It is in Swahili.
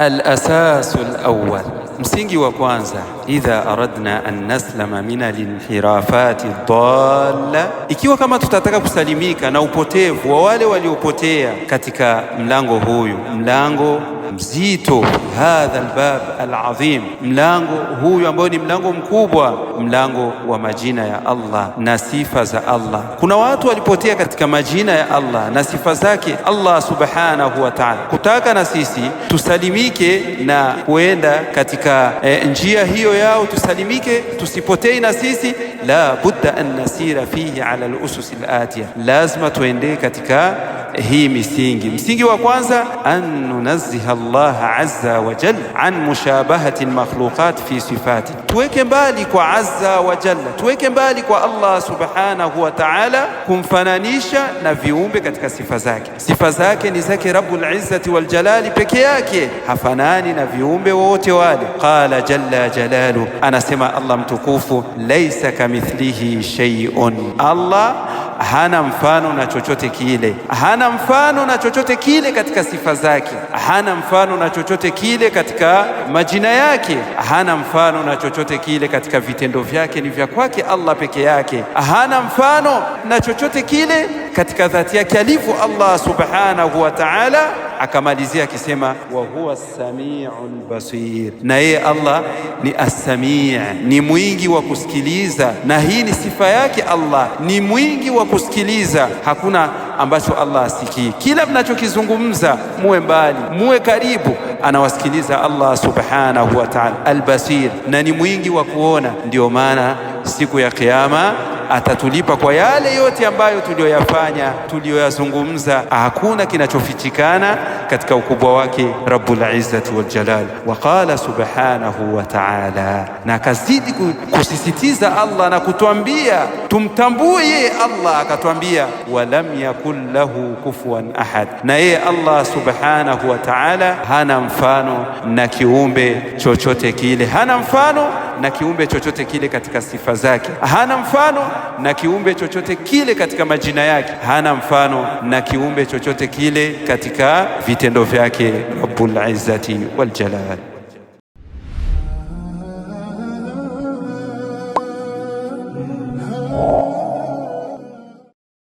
Al-asasu al-awwal, msingi wa kwanza, idha aradna an naslama min al-inhirafati dalla, ikiwa kama tutataka kusalimika na upotevu wa wale waliopotea katika mlango huyu, mlango mzito, hadha albab alazim, mlango huyu ambao ni mlango mkubwa, mlango wa majina ya Allah na sifa za Allah. Kuna watu walipotea katika majina ya Allah na sifa zake Allah subhanahu wa ta'ala, kutaka na sisi tusalimike na kuenda katika njia hiyo yao, tusalimike, tusipotei na sisi. La budda an nasira fihi ala alusus alatiya, lazima tuendee katika hii misingi. Msingi wa kwanza, an nunazziha Allah azza wa jalla an mushabahati almakhluqat fi sifati, tuweke mbali kwa azza wa jalla, tuweke mbali kwa Allah subhanahu wa ta'ala kumfananisha na viumbe katika sifa zake. Sifa zake ni zake Rabbul Izzati wal Jalali peke yake, hafanani na viumbe wowote wale. Qala jalla jalalu, anasema Allah mtukufu, laisa kamithlihi shay'un, Allah hana mfano na chochote kile, hana mfano na chochote kile katika sifa zake, hana mfano na chochote kile katika majina yake, hana mfano na chochote kile katika vitendo vyake, ni vya kwake Allah peke yake, hana mfano na chochote kile katika dhati yake alivyo Allah subhanahu wa ta'ala. Akamalizia akisema wa huwa samiul basir, na yeye Allah ni as-samii, ni mwingi wa kusikiliza, na hii ni sifa yake Allah, ni mwingi wa kusikiliza. Hakuna ambacho Allah asikii. Kila mnachokizungumza, muwe mbali muwe karibu, anawasikiliza Allah subhanahu wa ta'ala. Al-basir, na ni mwingi wa kuona. Ndiyo maana siku ya Kiyama atatulipa kwa yale yote ambayo tuliyoyafanya, tuliyoyazungumza. Hakuna kinachofichikana katika ukubwa wake Rabbul Izzati wal Jalal. Wa qala subhanahu wa ta'ala, na akazidi kusisitiza Allah na kutuambia tumtambue yeye Allah, akatuambia walam yakul lahu kufuwan ahad, na yeye Allah subhanahu wa ta'ala hana mfano na kiumbe chochote kile, hana mfano na kiumbe chochote kile katika sifa zake, hana mfano na kiumbe chochote kile katika majina yake, hana mfano na kiumbe chochote kile katika vitendo vyake Rabbul Izzati wal Jalal.